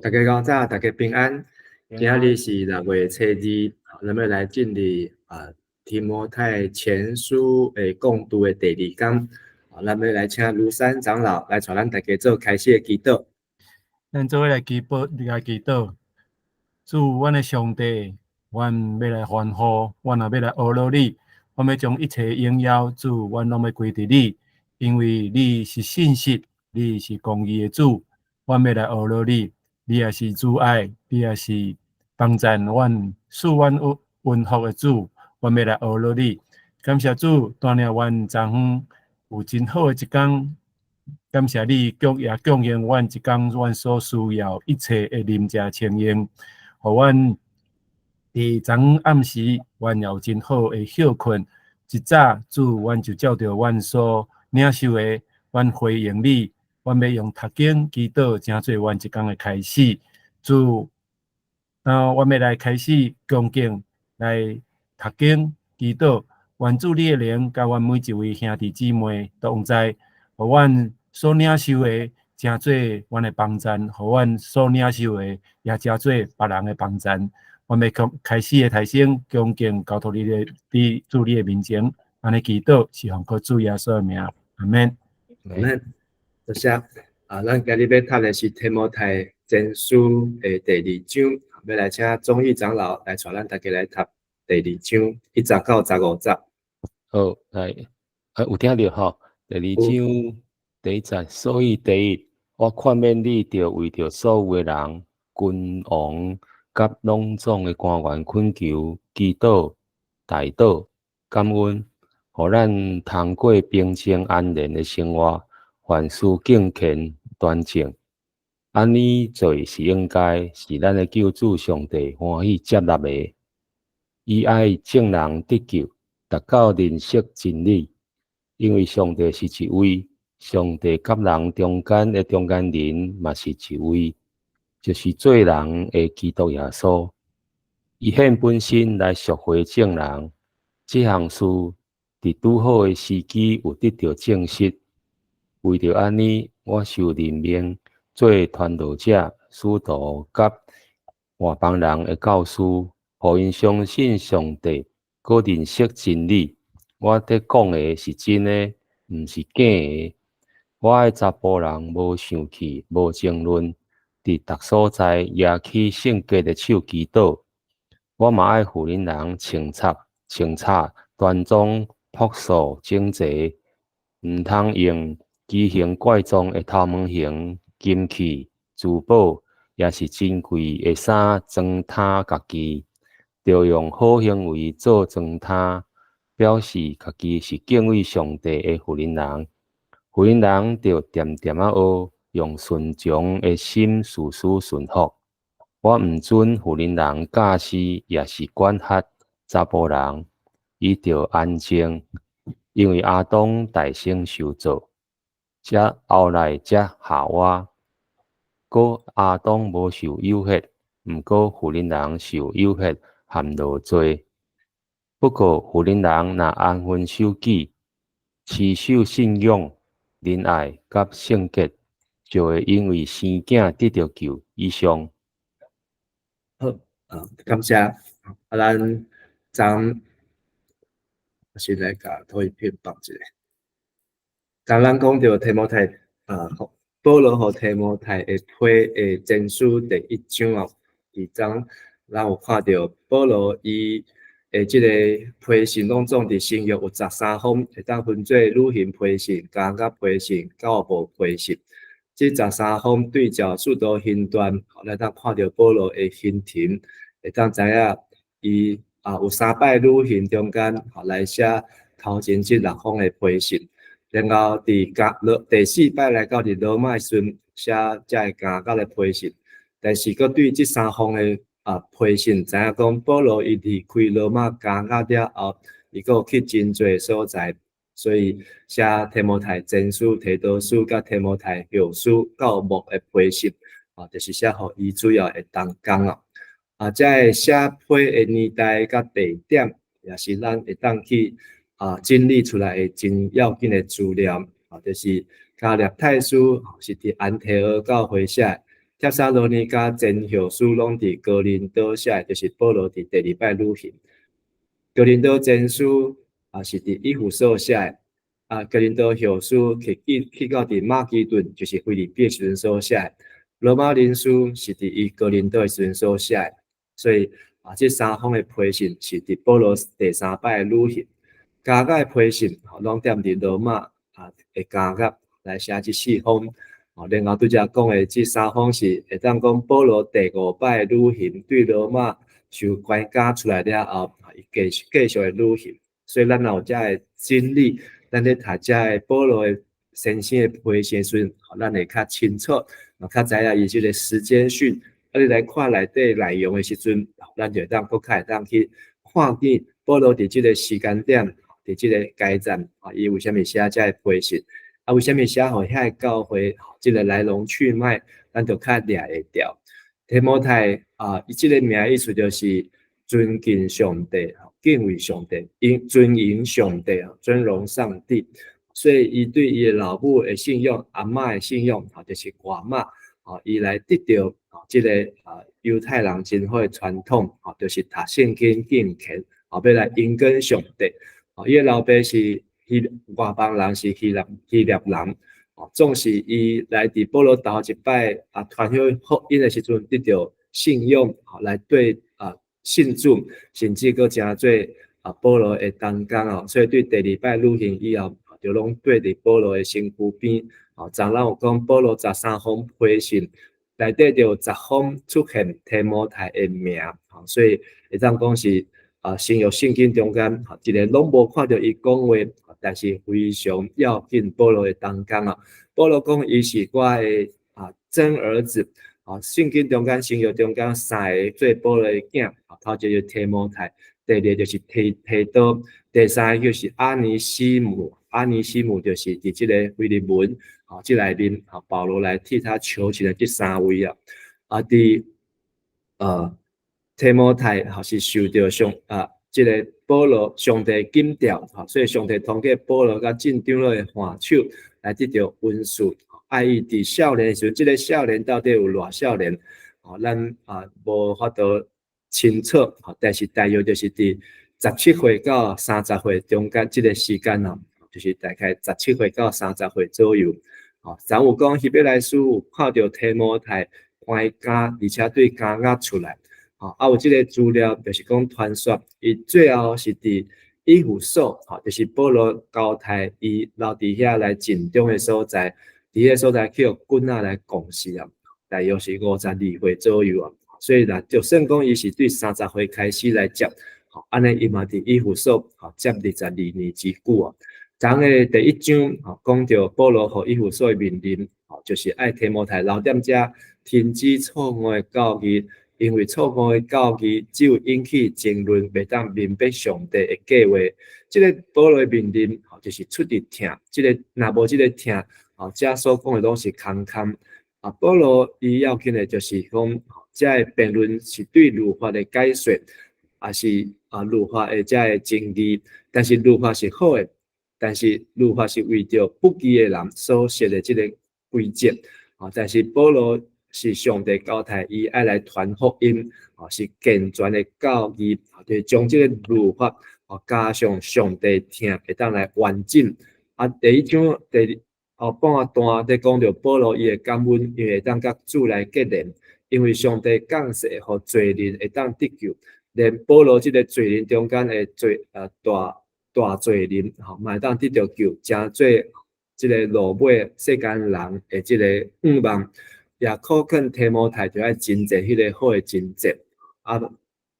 大家午早，大家平安。今仔日是6月初2，咱欲來進入提摩太前書的共讀的第二工。咱欲來請盧山長老來帶咱大家做開始的祈禱。咱做伙來祈禱，來祈禱。主，阮的上帝，阮欲來歡呼，阮也欲來呵咾你，阮欲將一切榮耀，主，阮攏欲歸佇你，因為你是信實，你是公義的主，阮欲來呵咾你，你也是慈愛，你也是幫贊阮、賜阮恩福的主，阮欲來呵咾你。感謝主，帶領阮昨昏有真好的一工，感謝你，供也供應阮一工阮所需要一切的啉食穿用，予阮佇昨昏暗時，阮也有真好的歇睏。一早，主，阮就照著阮所領受的，阮回應你，阮欲用讀經祈禱，成做阮一工的開始。主，啊，阮欲來開始恭敬來讀經祈禱，願主你的靈佮阮每一位兄弟姊妹同在，予阮所領受的成做阮的幫贊，予阮所領受的也成做別人的幫贊。阮欲開始的提升，恭敬交託你的佇主你的面前，按呢祈禱是奉靠主耶穌的名，阿們。阿們。多謝。啊，咱今日欲讀的是提摩太前書的第二章，欲來請宗義長老來帶咱大家來讀第二章1節到15節。好，來，有聽著吼？第二章第一節，所以第一，我勸勉你，著為著所有的人、君王佮攏總的官員懇求、祈禱、代禱、感恩，予咱通過平靜安然的生活，凡事敬虔端正。按呢做是應該，是咱的救主上帝歡喜接納的。伊愛眾人得救，達到認識真理。因為上帝是一位，上帝佮人中間的中間人嘛是一位，就是做人的基督耶穌。伊獻本身來贖回眾人，這項事佇拄好的時機有得著證實。為著按呢，我受任命做傳道者、使徒佮外邦人的教師，予𪜶相信上帝，閣認識真理。我佇講的是真的，毋是假的。我愛查埔人無生氣、無爭論，佇逐所在舉起聖潔的手祈禱。我嘛愛婦人人穿插、清楚、端莊、樸素、整齊，毋通用奇形怪狀的頭毛型、金器、珠寶，抑是真貴的衫裝忒家己，著用好行為做裝忒，表示家己是敬畏上帝的婦人人。婦人人著恬恬仔學，用順從的心事事順服。我毋准婦人人教示，抑是管轄查埔人，伊著安靜，因為亞當代先受造，才後來才夏娃。閣亞當無受誘惑，毋過婦人人受誘惑，陷落罪。不過婦人人若安分守己，持守信仰、仁愛佮聖潔，就會因為生囝得著救。以上。好，啊，感謝。啊，咱昨先來共投影片放一下。昨咱講著提摩太啊，保羅予提摩太的批的前書第一章哦，佇昨咱有看著保羅伊的這個批信攏總佇新約有13封，會當分做旅行批信、監獄批信、教部批信。這十三封對照使徒行傳，咱當看著保羅的行程，會當知影伊有三擺旅行中間，來寫頭前這六封的批信，然後佇監第四擺來到佇羅馬時陣寫這个監獄的批信，但是閣對這三封的批信，知影講保羅伊離開羅馬監獄了後，伊閣有去真濟所在。所以寫提摩太前書、提多書佮提摩太後書到牧的批信，就是寫予伊主要的同工啊。啊，這个寫批的年代佮地點，也是咱會當去整理出來的真要緊的資料。就是加拉太書是佇安提阿教會寫，帖撒羅尼迦前後書攏佇哥林多寫的，就是保羅佇第二擺旅行。哥林多前書啊是佇以弗所寫的，啊哥林多後書去到佇馬其頓，就是腓立比的時陣所寫的。羅馬人書是佇伊哥林多的時陣所寫的，所以啊，這三封的批信是佇保羅第三擺的旅行。監獄的批信，攏踮佇羅馬啊的監獄來寫這四封。哦，然後拄才講的這三封是會當講保羅第五擺旅行對羅馬受關監出來了後，伊繼續的旅行。所以咱若有遮个真理，咱咧讀遮个保羅的先生的批信時陣，咱會較清楚，嘛較知影伊這个時間序。啊，你來看內底內容的時陣，咱就會當閣較會當去看見保羅佇這个時間點，佇這个階段，啊，伊為啥物寫遮个批信？啊，為啥物寫予遐个教會？這个來龍去脈，咱就較掠會著。提摩太啊，伊這个名意思就是尊敬上帝、敬畏上帝、應尊榮上帝、尊榮上帝。所以，伊對伊的老母的信仰、阿嬤的信仰，啊，就是外媽，啊，伊來得著啊，這个啊猶太人真好的傳統，啊，就是讀聖經敬虔，啊，欲來迎跟上帝。啊，伊的老爸是希外邦人，是希臘人。哦，總是伊來佇保羅頭一擺啊傳曉福音的時陣，得著信仰，來對啊信主，甚至閣成做啊保羅的同工哦。所以對第二擺旅行以後，就攏綴佇保羅的身軀邊。哦，昨咱有講保羅13封批信內底就有10封出現提摩太的名，所以會當講是啊新約聖經中間，一个攏無看著伊講話，但是非常要緊保羅的同工啊。保羅講伊是我的啊真兒子啊。聖經中間新約中間三个做保羅的囝啊，頭一个提摩太，第二个就是提多，第三个就是阿尼西母。阿尼西母就是佇這个腓利門啊，這內面啊，保羅來替他求情的這三位啊。啊，佇提摩太吼是受著上啊，這个保羅上帝檢調，吼，所以上帝通過保羅佮眾長老的按手來得著恩賜。啊，伊佇少年的時陣，這个少年到底有偌少年？吼，咱啊無法度清楚，吼，但是大約就是佇17歲到30歲中間這个時間啊，就是大概十七歲到三十歲左右。吼，昨有講希伯來書有看著提摩太關監，而且對監獄出來。吼，啊有這个資料，就是講傳說，伊最後是佇以弗所，吼，就是保羅交代伊留佇遐來盡忠的所在，佇彼个所在去予棍仔來摃死啊，大約是52歲左右啊。所以啦，就算講伊是對30歲開始來接，吼，按呢伊嘛佇以弗所，吼，接22年之久啊。昨的第一章，吼，講著保羅予以弗所的命令，吼，就是愛提摩太留踮遮，停止錯誤的教義。因為錯誤的教義只有引起爭論，袂當明白上帝的計劃。這个保羅的命令，吼，就是出佇疼。這个若無這个疼，吼，遮所講的攏是空空。啊，保羅伊要緊的就是講，遮个辯論是對律法的解說，抑是啊律法的遮个爭議。但是律法是好的，但是律法是為著不義的人所設的這个規則。啊，但是保羅是上帝交代伊愛來傳福音，啊，是健全的教義，就是將這个律法啊加上上帝疼，會當來完整。啊，第一章第二後半段咧講著保羅伊會感恩，因為會當佮主來結連，因為上帝降世予罪人會當得救，連保羅這个罪人中間的罪大大罪人吼，嘛會當得著救，成做這个落尾世間人的這个願望。也苦勸提摩太就愛爭戰彼个好的爭戰。啊，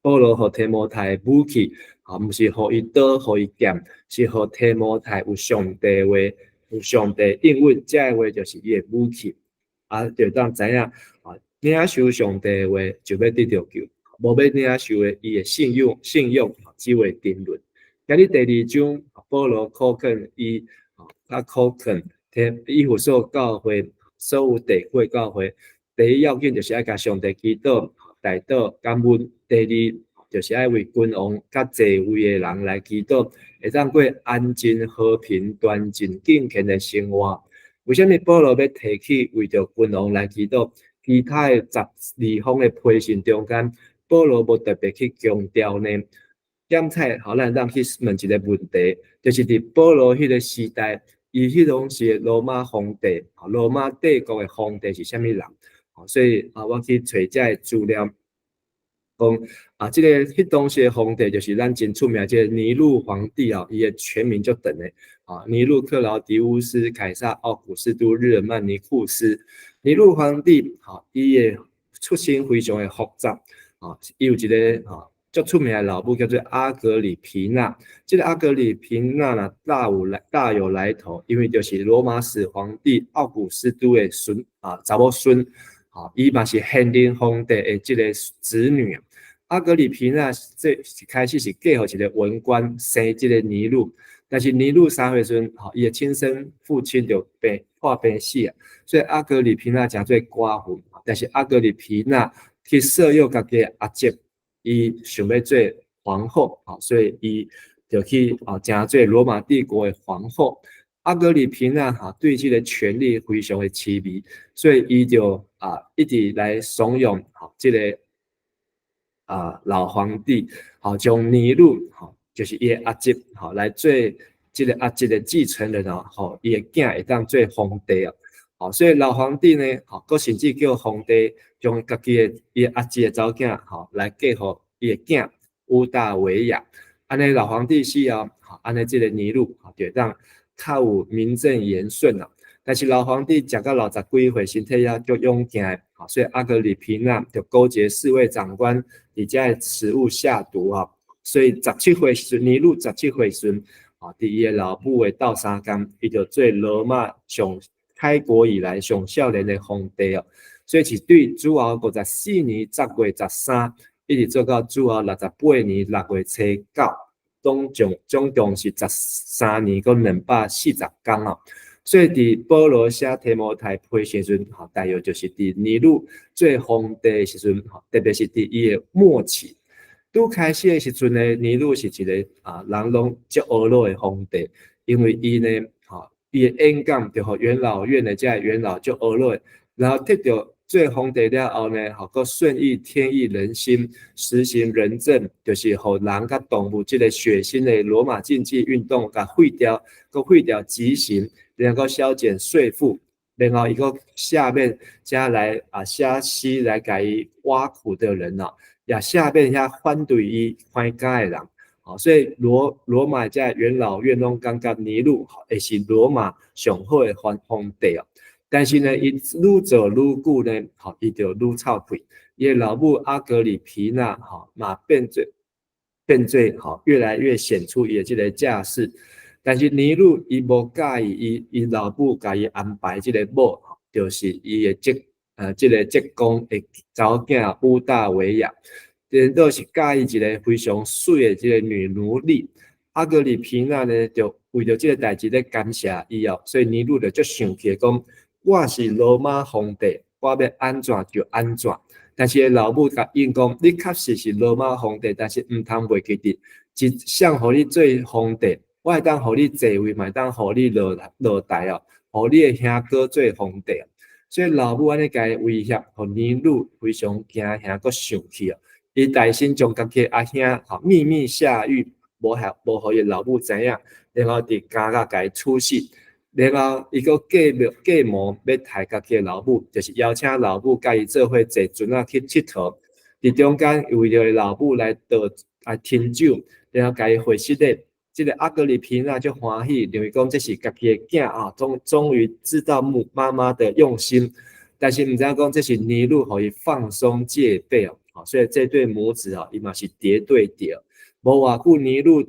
保羅予提摩太的武器，吼，毋是予伊刀，予伊劍，是予提摩太有上帝話，有上帝應允，這个話就是伊的武器。啊，就當知影，啊，領受上帝的話就欲得著救，無欲領受的，伊的信仰只會沉淪。今日第二章，保羅苦勸伊，啊，苦勸提以弗所教會所有地區教會，第一要緊就是愛共上帝祈禱、代禱、感恩；第二就是愛為君王佮坐位的人來祈禱，會當過安靜、和平、端正、敬虔的生活。為啥物保羅欲提起為著君王來祈禱？其他的12封的批信中間，保羅無特別去強調呢？點解予咱當去問一个問題，就是佇保羅彼个時代，伊彼當時的羅馬皇帝，羅馬帝國的皇帝是啥物人？所以啊，我去揣遮的資料，講啊，這个彼當時的皇帝就是咱真出名這个尼祿皇帝啊，伊的全名足長的啊，尼祿克勞狄烏斯凱撒奧古斯都日耳曼尼庫斯。尼祿皇帝，吼，伊的出身非常的複雜，啊，伊有一个吼足出名的老母叫做阿格里皮娜。這个阿格里皮娜呢，大有來頭，因為就是羅馬始皇帝奧古斯都的孫啊，查某孫，吼，伊嘛是現任皇帝的這個侄女。阿格里皮娜這一開始是嫁予一个文官，生這个尼祿，但是尼祿3歲時陣，吼，伊的親生父親就病破病死啊，所以阿格里皮娜成做寡婦。但是阿格里皮娜去捎誘家己的阿叔，伊想欲做皇後，所以伊就去啊，成做羅馬帝國的皇後。阿格里皮娜哈對這个權力非常的痴迷，所以伊就啊一直來慫恿吼這个啊老皇帝，吼將尼祿吼就是伊的阿叔吼來做這个阿叔的繼承人哦，吼伊的囝會當做皇帝啊。吼，所以老皇帝呢，吼，閣甚至叫皇帝將家己的伊阿叔的查某囝，吼，來嫁予伊的囝屋大維亞。按呢老皇帝死後，吼，按呢這个尼祿，吼，就會當較有名正言順啊。但是老皇帝食到60幾歲，身體也足勇健的，吼，所以阿格里皮娜就勾結侍衛長官，佇遮的食物下毒啊。所以十七歲時，尼祿十七歲時，啊，佇伊的老母的鬥相共，伊就做羅馬上開國以來上少年的皇帝哦。所以是對主後54年10月13，一直做到主後68年6月初9，總共是13年閣240工哦。所以佇保羅寫提摩太批信時陣，吼，大約就是佇尼祿做皇帝的時陣，吼，特別是佇伊的末期。拄開始的時陣呢，尼祿是一个啊，人攏足呵咾的皇帝，因為伊呢，吼，伊的演講就予元老院的這个元老足呵咾，然後得著做皇帝了後呢，吼，閣順應天意人心，實行仁政，就是予人佮動物這个血腥的羅馬競技運動共廢掉，閣廢掉極刑，然後削減稅賦，然後伊閣赦免遮來啊寫詩來共伊挖苦的人哦，也赦免遐反對伊看監的人，吼，所以羅馬遮元老院攏感覺尼祿會是羅馬上好的皇帝哦。但是呢，伊愈做愈久呢，吼，伊就愈臭屁。伊的老母阿格里皮娜，吼，嘛變做，吼，越來越顯出伊的這个架勢。但是尼祿伊無佮意伊老母共伊安排這个某，就是伊的這个叔公的查某囝屋大維亞，顛倒是佮意一个非常媠的這个女奴隸。阿格里皮娜呢，就為著這个代誌咧感謝伊哦，所以尼祿就足生氣講：我是羅馬皇帝，我欲按怎就按怎。但是伊老母共應講：你確實是羅馬皇帝，但是毋通袂記得，一誰予你做皇帝，我會當予你坐位，嘛會當予你落台哦，予你的兄哥做皇帝。所以老母按呢共伊威脅，予尼祿非常驚嚇，閣生氣哦。伊大聲將家己阿兄吼秘密下獄，無予伊老母知影，然後佇監獄共伊處死。然後伊閣計謀欲刣家己的老母，就是邀請老母共伊做伙坐船仔去𨑨迌。佇中間為著伊老母來倒來停酒，然後共伊會失咧。這个阿格里皮娜就歡喜，認為講這是家己的囝啊，終於知道母媽媽的用心。但是毋知影講這是尼祿予伊放鬆戒備哦，所以這對母子啊，伊嘛是諜對諜。無偌久尼祿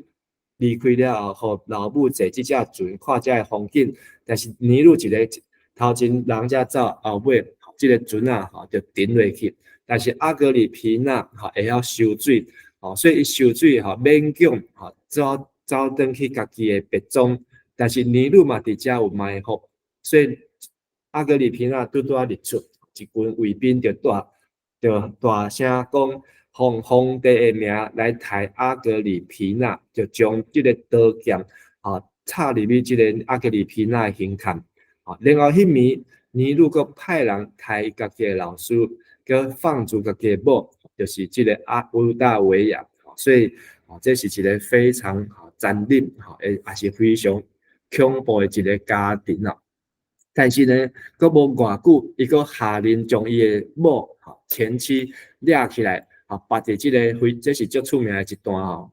離開了後，予老母坐這隻船看這个風景，但是尼祿一个頭前人才走，後尾這个船仔吼就沉落去。但是阿格里皮娜吼會曉游水，吼，所以伊游水吼勉強吼走轉去家己的別莊，但是尼祿嘛佇遮有埋伏，所以阿格里皮娜拄拄仔日出，一群衛兵就大聲講，奉皇帝的名來刣阿格里皮娜，就將這个刀劍吼插入去這个阿格里皮娜的胸坎，吼，然後彼暝尼祿閣派人刣伊家己的老師，閣放逐家己的某，就是這个阿烏大維亞。所以，這是一个非常殘忍，吼，也是非常恐怖的一个家庭啊。但是呢，閣無偌久，伊閣下令將伊的某，吼，前妻掠起來，吼，縛佇這个非，這是足出名的一段吼，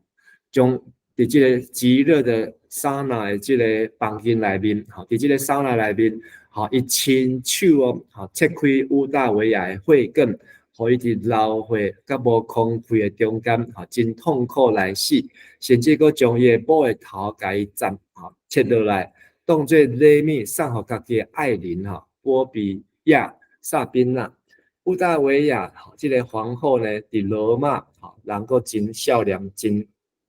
將佇這个極熱的桑拿的這个房間內面，吼，佇這个桑拿內面，吼，伊親手哦，吼，切開烏大維亞的血管，予伊佇流血佮無空氣的中間，吼，真痛苦來死，甚至閣將伊的某的頭共伊斬，吼，切落來，當做禮物送予家己的愛人吼，波比亞薩賓娜。烏大維亞吼，這个皇後呢，佇羅馬吼，人閣真少年，真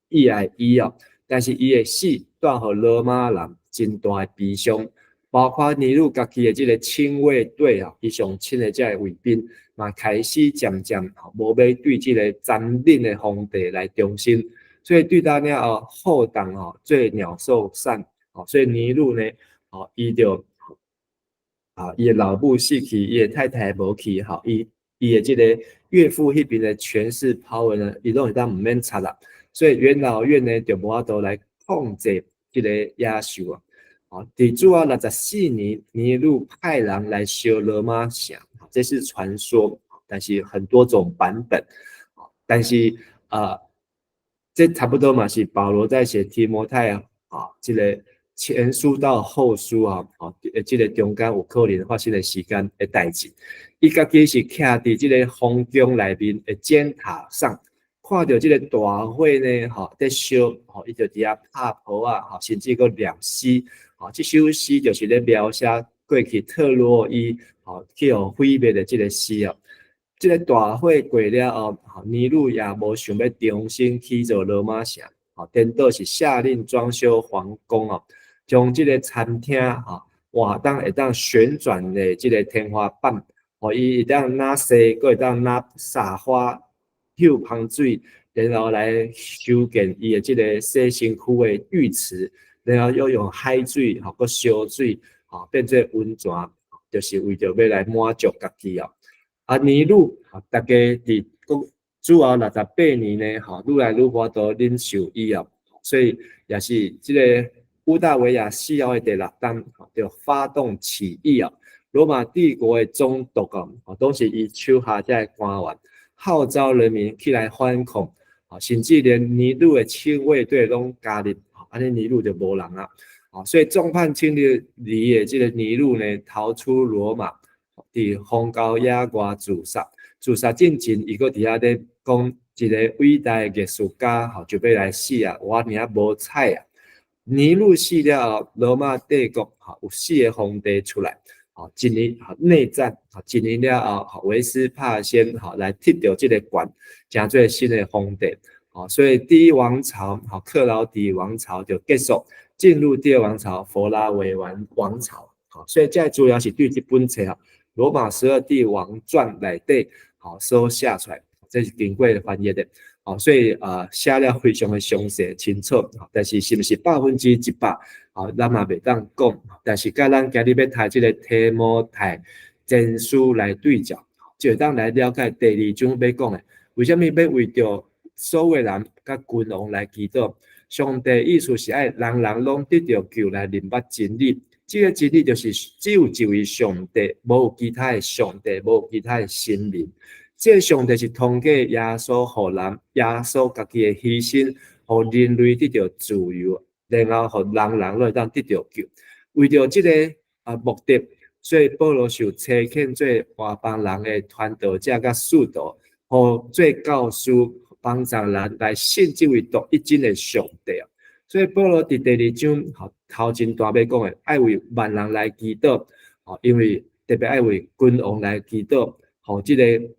意愛伊哦，但是伊的死帶予羅馬人真大的悲傷，包括尼祿家己的這个親衛隊啊，伊上親的這个衛兵，嘛開始漸漸吼無欲對這个殘忍的皇帝來忠心，所以對當了後後黨吼做鳥獸散，吼，所以尼祿呢，吼，伊就啊，伊的老母死去，伊的太太無去，吼，伊的這个岳父彼邊的權勢 power 呢，伊攏會當毋免插啦，所以元老院呢就無法度來控制這个野獸啊。哦，佇主後64年，尼祿派人來燒羅馬城，這是傳說，但是很多種版本。但是啊，這差不多嘛是保羅在寫提摩太啊，這个前書到後書啊，哦，這个中間有可能發生的時間的代誌。伊家己是徛佇這个皇宮內面的尖塔上，看著這个大火呢，吼，佇燒，吼，伊就佇遐拍噗仔，吼，甚至閣念詩，吼，這首詩就是咧描寫過去特洛伊，吼，去予毀滅的這个詩哦。這个大火過了後，吼，尼祿也無想欲重新起造羅馬城，吼，顛倒是下令裝修皇宮哦，將這个餐廳，吼，換當會當旋轉的這个天花板，予伊會當若洗，閣會當若灑花、嗅芳水，然後來修建伊的這个洗身軀的浴池，然後又用海水，吼，閣燒水，吼，變做溫泉，就是為著欲來滿足家己哦。啊，尼祿，大家佇講主後68年呢，吼，愈來愈無法度忍受伊哦，所以也是這个烏大維亞死後的第六冬，就發動起義哦。羅馬帝國的總督哦，都是伊手下這个官員，號召人民起來反抗，甚至連尼祿的親衛隊攏加入，按呢尼祿就無人啊，所以眾叛親離的這个尼祿呢，逃出羅馬，佇荒郊野外自殺，自殺進前，伊閣佇遐咧講一个偉大的藝術家，吼，就欲來死啊，我爾無彩啊！尼祿死了後，羅馬帝國吼有四个皇帝出來，吼，一年吼內戰，吼一年了後，維斯帕先吼來撤著這个權，成做新的皇帝，吼，所以第一王朝，吼克勞底王朝就結束，進入第二王朝佛拉維王朝，吼，所以這主要是對這本冊啊《羅馬十二帝王傳》內底，吼所寫出來，這是經過翻譯的，吼，所以啊寫了非常的詳細清楚，但是是毋是100%，吼，咱嘛袂當講，但是佮咱今日欲讀這个提摩太前書來對照，就會當來了解第二章欲講的，為啥物欲為著所有人佮君王來祈禱？上帝意思是愛人人攏得著救來認捌真理。這个真理就是只有一位上帝，無有其他的上帝，無有其他的神明。這个上帝是通過耶穌予人，耶穌家己的犧牲，予人類得著自由，然後予人人攏會當得著救。為著這个目的，所以保羅受差遣做外邦人的傳道者佮使徒，予做教師，幫助人來信這位獨一真的上帝。所以保羅佇第二章吼頭前段欲講的，愛為萬人來祈禱，吼，因為特別愛為君王來祈禱，予這个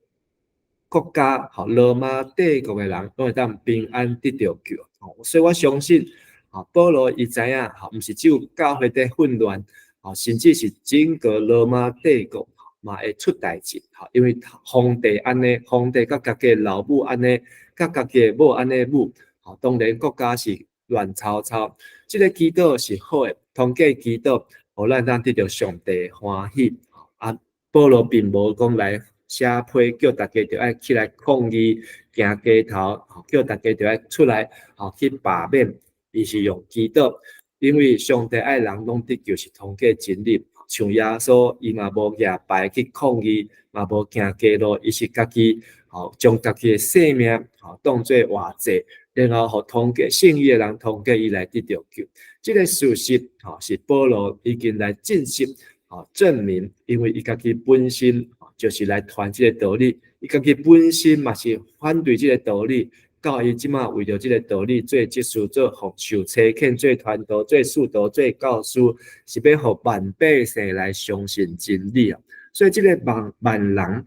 國家，吼羅馬帝國的人攏會當平安得著救。所以我相信，吼保羅伊知影，吼毋是只有教會佇混亂，吼甚至是整個羅馬帝國嘛會出代誌，吼，因為皇帝按呢，皇帝佮家己的老母按呢，佮家己的某按呢舞，吼，當然國家是亂糟糟。這个祈禱是好的，通過祈禱，予咱當得著上帝歡喜。保羅並無講來寫批叫大家著愛起來抗議、行街頭，叫大家著愛出來，去罷免。伊是用祈禱，因為上帝愛人攏得救是通過真理。像耶穌，伊嘛無舉牌去抗議，嘛無行街路，伊是家己，將家己的性命，當做活祭，然後予通過信伊的人通過伊來得著救。這個事實，是保羅已經來證實，證明，因為伊家己本身就是來傳這個道理，伊家己本身嘛是反對這個道理，到伊這馬為著這個道理做執事、做服受差遣、做傳道、做使徒、做教師，是欲予萬百姓來相信真理啊！所以這個萬萬人，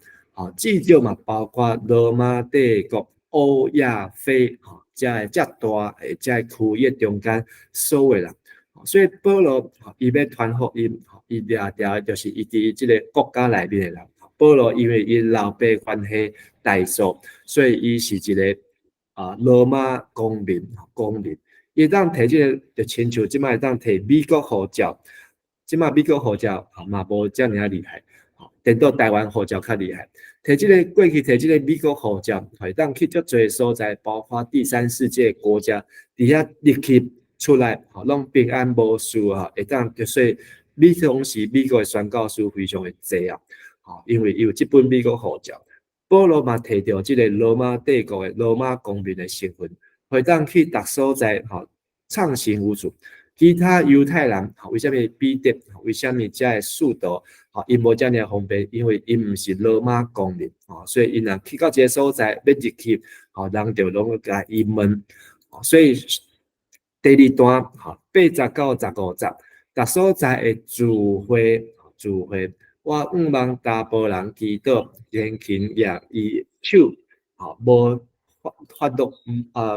至少嘛包括羅馬帝國、歐亞非，遮个遮大的遮个區域中間所有人。所以保羅伊欲傳福音，伊掠著就是伊佇這个國家內面的人。保羅因為伊老爸關係大數，所以伊是一个羅馬公民，公民，伊會當提這個，就親像這擺會當提美國護照，這擺美國護照嘛無遮爾仔厲害，顛倒台灣護照較厲害。提這个過去提這个美國護照，會當去足濟所在，包括第三世界國家，佇遐入去出來，攏平安無事啊，會當就說，美當時美國的宣教師非常的濟啊，因為伊有這本美國護照。保羅嘛提著這个羅馬帝國的羅馬公民的身份，會當去逐所在，暢行無阻。其他猶太人，為啥物彼得？為啥物遮个使徒？𪜶無遮爾方便，因為𪜶毋是羅馬公民，所以𪜶若去到一个所在欲入去，人就攏共伊問。所以第二段，8節到15節，逐所在的聚會，聚會。我向望查埔人祈禱，殷勤舉伊手，無發發怒，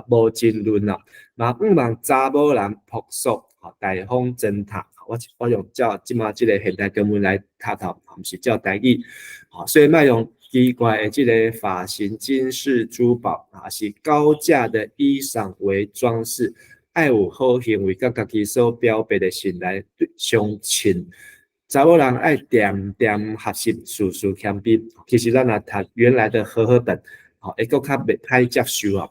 無爭論啊。嘛向望查某人樸素，大方真樸。我用照這馬這个現代中文來讀頭，毋是照台語。所以莫用奇怪的這个髮型、金飾、珠寶，啊，是高價的衣裳為裝飾，愛有好行為，佮家己所表白的信來相稱。查某人愛恬恬學習，事事謙卑。其實咱若讀原來的和合本，會閣較袂歹接受啊。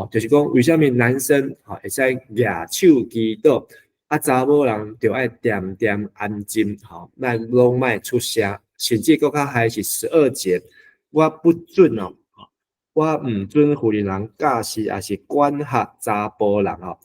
就是講為啥物男生會使舉手祈禱，啊查某人就愛恬恬安靜，莫攏莫出聲，甚至閣較害是12節，我不准哦，我毋准婦人人教示，抑是管轄查埔人哦。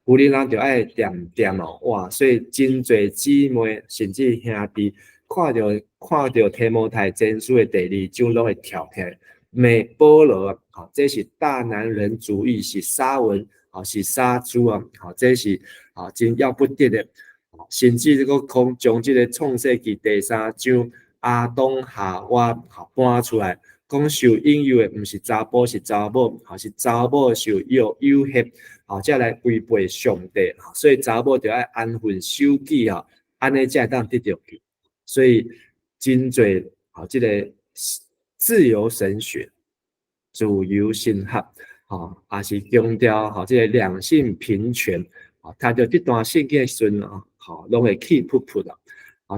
婦人人就愛恬恬哦，哇！所以真濟姊妹甚至兄弟看著提摩太前書的第二章，攏會跳起來罵保羅，這是大男人主義，是沙文，是沙豬啊，這是真要不得的。甚至閣講將這个創世記第三章亞當夏娃搬出來，講受引誘的毋是查埔，是查某，是查某受誘誘惑，才來違背上帝，所以查某就愛安分守己啊，按呢才會當得著救。所以真濟這个自由神學、自由神學，也是強調這个兩性平權，讀著這段聖經的時陣啊，攏會氣噗噗啦。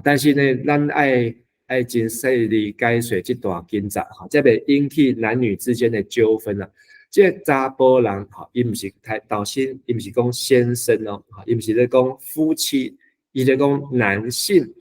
但是呢，咱愛真細膩解說這段經節，才袂引起男女之間的糾紛啊。這个查埔人，伊毋是太頭先，伊毋是講先生哦，伊毋是咧講夫妻，伊咧講男性，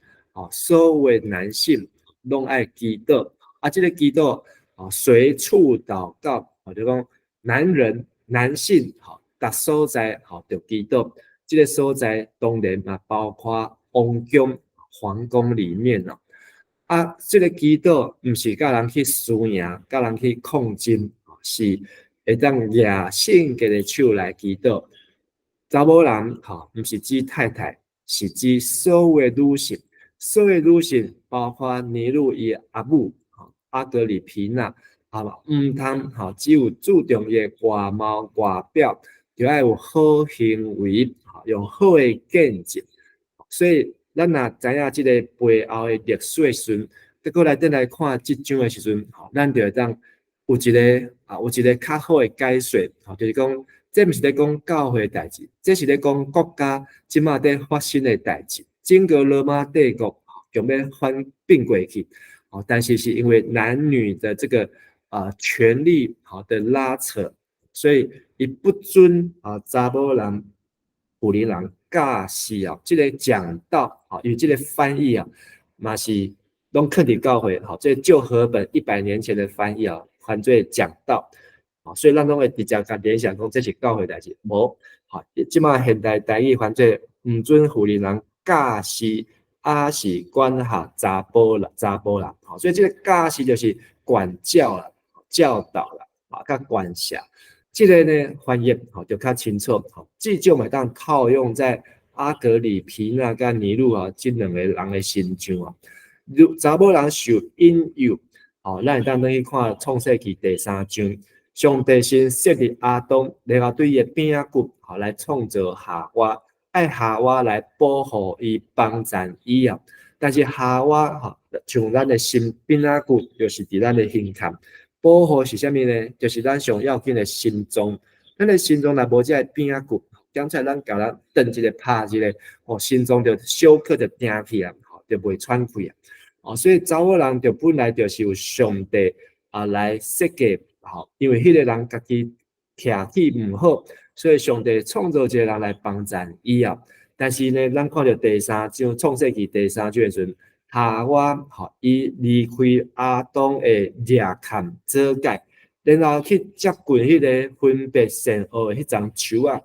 所有男性攏愛祈禱，啊，這个祈禱，隨處禱告，就講男人、男性，逐所在，著祈禱，這个所在當然嘛包括王宮、皇宮裡面哦。啊，這个祈禱毋是佮人去輸贏，佮人去抗爭，是會當舉聖潔的手來祈禱。查某人毋是指太太，是指所有女性。所有女性包括尼祿伊阿母，阿格里皮娜，毋通只有注重伊的外貌外表，就愛有好行為，用好的見證。所以咱若知影這个背後的歷史的時陣，閣過來轉來看這章的時陣，咱就會當有一个較好的解說，就是講，這毋是咧講教會的代誌，這是咧講國家這馬佇發生的代誌。整個羅馬帝國強欲反變過去，哦，但是是因為男女的這個權力好的拉扯，所以伊不准啊查某人、婦人人教示啊，這個講道啊，因為這個翻譯啊，嘛是攏囥佇教會，好，這舊和本100年前的翻譯啊，翻做講道，啊，所以咱攏會直接共聯想講這是教會代誌，無，好，這馬現代台語翻做毋准婦人人教示，抑是管轄查埔人，查埔人，好，所以這個教示就是管教啦、教導啦，啊，佮管轄，這個呢翻譯吼就較清楚，吼，至少會當套用在阿格里皮娜佮尼祿啊這兩個人的身上啊。如查某人受引誘，吼，咱會當轉去看創世記第三章，上帝先設立亞當，然後對伊的餅仔骨，吼來創造夏娃，愛夏娃來保護伊、幫贊伊啊。但是夏娃吼，像咱的心餅仔骨，就是佇咱的胸坎，保護是啥物呢？就是咱上要緊的心臟。咱的心臟若無這个餅仔骨，講出來咱共人頓一下拍一下，吼，心臟就小可就定去啊，吼，就袂喘氣啊。哦，所以查某人就本來就是有上帝啊來設計，吼，因為彼個人家己徛起毋好，所以上帝創造一個人來幫贊伊啊。但是呢，咱看著第三章創世記第三章的時陣，夏娃吼，伊離開亞當的肋坎阻蓋，然後去接近彼個分別善惡的彼叢樹仔，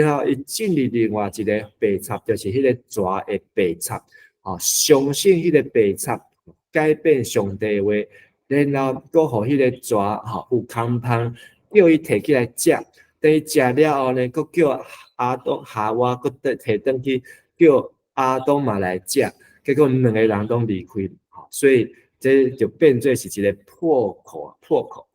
然後伊進入另外一個白賊，就是彼個蛇的白賊。吼，相信彼個白賊改變上帝話，然後閣予彼個蛇吼有空芳，叫伊提起來食。等伊食了後呢，閣叫亞當夏娃閣提轉去，叫亞當嘛來食，結果兩個人攏離開，吼，所以這就變做是一個破口，破口。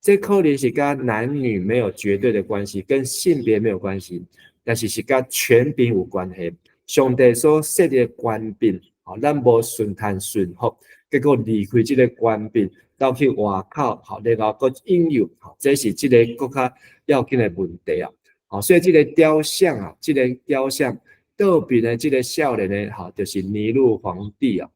這可能是佮男女沒有絕對的關係，跟性別沒有關係，但是是佮權柄有關係。上帝所設立的權柄，吼，咱無順趁順服，結果離開這個權柄，走去外口，吼，然後閣引誘，吼，這是這個閣較要緊的問題啊。吼，所以這個雕像啊，這個雕像倒邊的這個少年呢，吼，就是尼祿皇帝啊。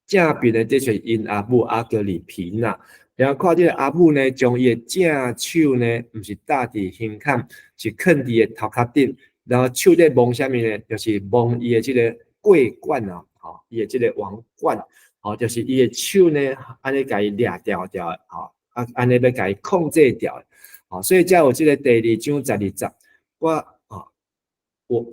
正邊的這是𪜶阿母阿格里皮娜。然後看這個阿母呢，將伊的正手呢，毋是搭佇胸坎，是囥佇伊的頭殼頂，然後手咧摸啥物呢？就是摸伊的這個桂冠啊，吼，伊的這個王冠，吼，就是伊的手呢，按呢共伊掠牢牢的，吼，啊，按呢欲共伊控制牢的，吼，所以才有這個第二章十二節，我，啊，我。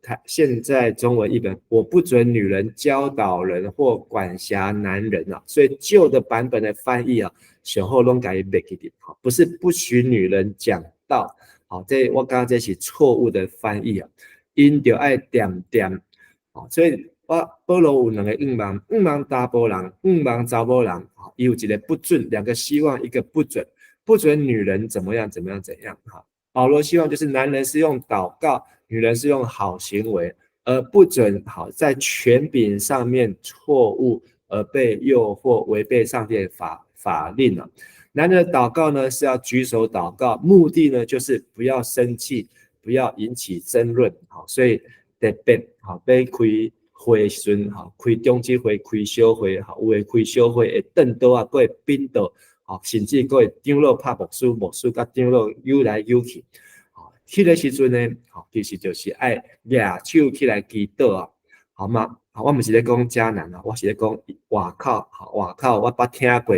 他現在中文譯本，我不准女人教導人或管轄男人啊，所以舊的版本的翻譯啊，上好攏共伊滅去掉，不是不許女人講道，好，這我感覺這是錯誤的翻譯啊，𪜶著愛恬恬，所以我保羅有兩個願望，向望查埔人，向望查某人，伊有一個不准，兩個希望，一個不准，不准女人怎麼樣怎麼樣怎樣，哈。保羅希望就是男人是用禱告，女人是用好行為，而不准好在權柄上面錯誤而被誘惑違背上帝的法令了。男人的禱告呢是要舉手禱告，目的呢就是不要生氣，不要引起爭論。好，所以特別好欲開會時好開長執會、開小會，好有的開小會會頓桌仔，閣會反桌，好甚至閣會長老拍牧師，牧師佮長老扭來扭去。好，彼個時陣呢，好其實就是愛舉手起來祈禱啊，好嗎？好，我毋是咧講迦南啊，我是咧講外口，好外口我捌聽過，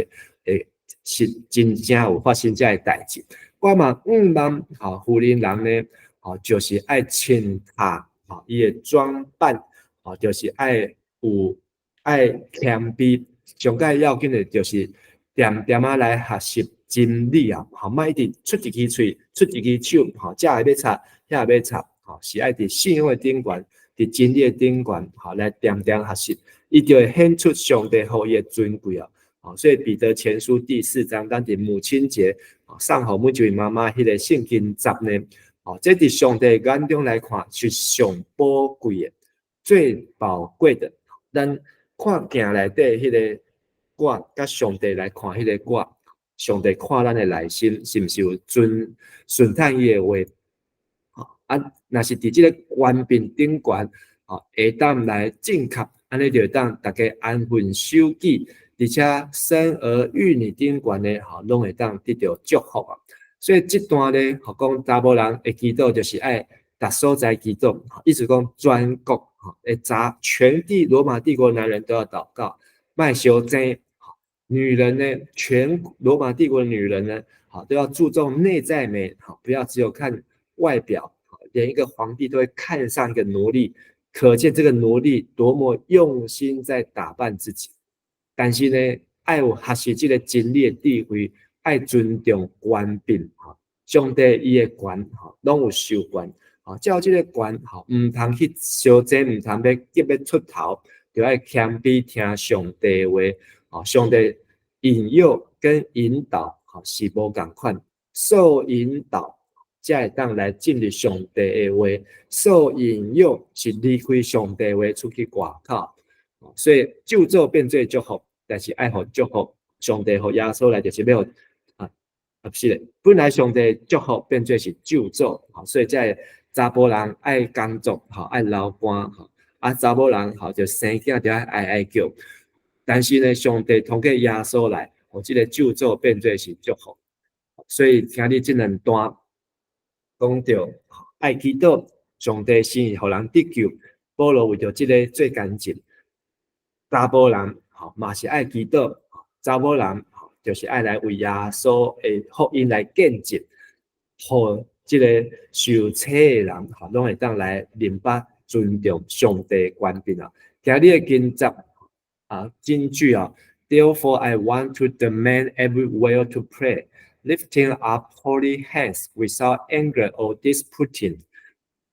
是真正有發生這个代誌。我嘛向望，好婦人人呢，好就是愛穿戴，好伊的裝扮，好就是愛有愛謙卑，上蓋要緊的就是恬恬仔來學習真理啊，好莫一直出一支喙，出一支手，吼，這會欲插，遐會欲插，吼，是愛佇信仰的頂懸，佇真理的頂懸，吼，來恬恬學習，伊就會顯出上帝予伊的尊貴啊。好，所以彼得前書第四章，咱佇母親節送予每一位媽媽彼個聖經節呢，哦，這佇上帝眼中來看是上寶貴的、最寶貴的。咱看鏡內底彼個我，佮上帝來看彼個我，上帝看咱的內心是毋是有遵順趁伊的話？啊，若是佇這個權柄頂懸，吼，會當來正確按呢就會當逐家安分守己，而且生兒育女頂懸的吼，攏會當得著祝福啊。所以這段咧，吼講查某人的祈禱就是愛逐所在祈禱，意思講全國吼會查全地羅馬帝國男人都要禱告，莫相爭。女人呢，全羅馬帝國的女人呢，好都要注重內在美，好不要只有看外表，連一個皇帝都會看上一個奴隸，可見這個奴隸多麼用心在打扮自己。但是呢，愛有學習這個真理的智慧，愛尊重權柄，哈，上帝伊的權，哈，攏有授權，吼，照這個權，吼，毋通去相爭，毋通欲急欲出頭，就愛謙卑聽上帝話，吼，上帝引誘跟引導，吼是無仝款，受引導才會當來進入上帝的話，受引誘是離開上帝話出去外口，所以咒詛變做祝福，但是愛予祝福，上帝予耶穌來就是欲予啊啊，毋是咧，本來上帝祝福變做是咒詛，所以才會查埔人愛工作，吼愛流汗，吼啊查某人吼就生囝就愛哀哀叫，但是呢，上帝通過耶穌來，予這個咒詛變做是祝福，所以今日這兩段講著愛祈禱，上帝先予人得救，保羅為著這个做見證，查埔人吼嘛是愛祈禱，查某人吼就是愛來為耶穌的福音來見證，予這个受洗的人吼攏會當來明白尊重上帝權柄啊。今日的經節啊，金句啊，Therefore I want to the men everywhere to pray, lifting up holy hands without anger or disputing。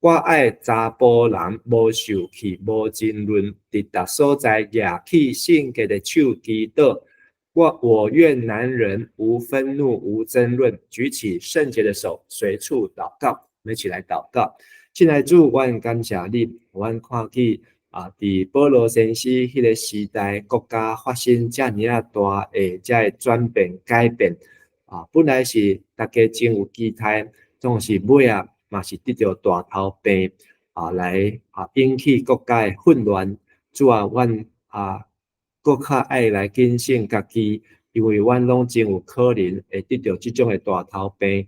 我愛查埔人無受氣、無爭論，佇逐所在舉起聖潔的手祈禱。我願男人無憤怒、無爭論，舉起聖潔的手，隨處禱告。我們一起來禱告。親愛主，阮感謝你，阮看見啊，佇保羅先生彼个時代，國家發生遮爾仔大的遮个轉變改變啊，本來是大家真有期待，總是尾仔嘛是得著大頭病啊，來啊引起國家的混亂。主啊，阮啊，閣較愛來謹慎家己，因為阮攏真有可能會得著這種的大頭病，予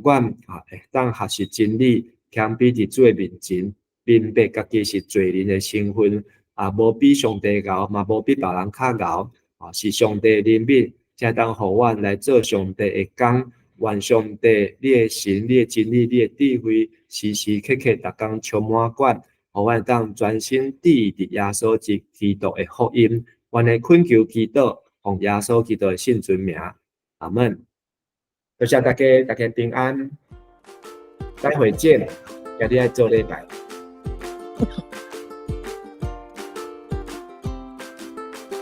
阮啊會當學習真理，謙卑佇主的面前，明白家己是罪人的身份，啊，無比上帝𠢕，嘛無比別人較𠢕，啊，是上帝憐憫，才當予阮來做上帝的工。願上帝，你的神，你的真理，你的智慧，時時刻刻逐工充滿阮，予阮當專心致意佇耶穌基督的福音。阮的懇求祈禱，奉耶穌基督的聖尊名，阿門。多謝大家，大家平安，待會見，今日愛做禮拜。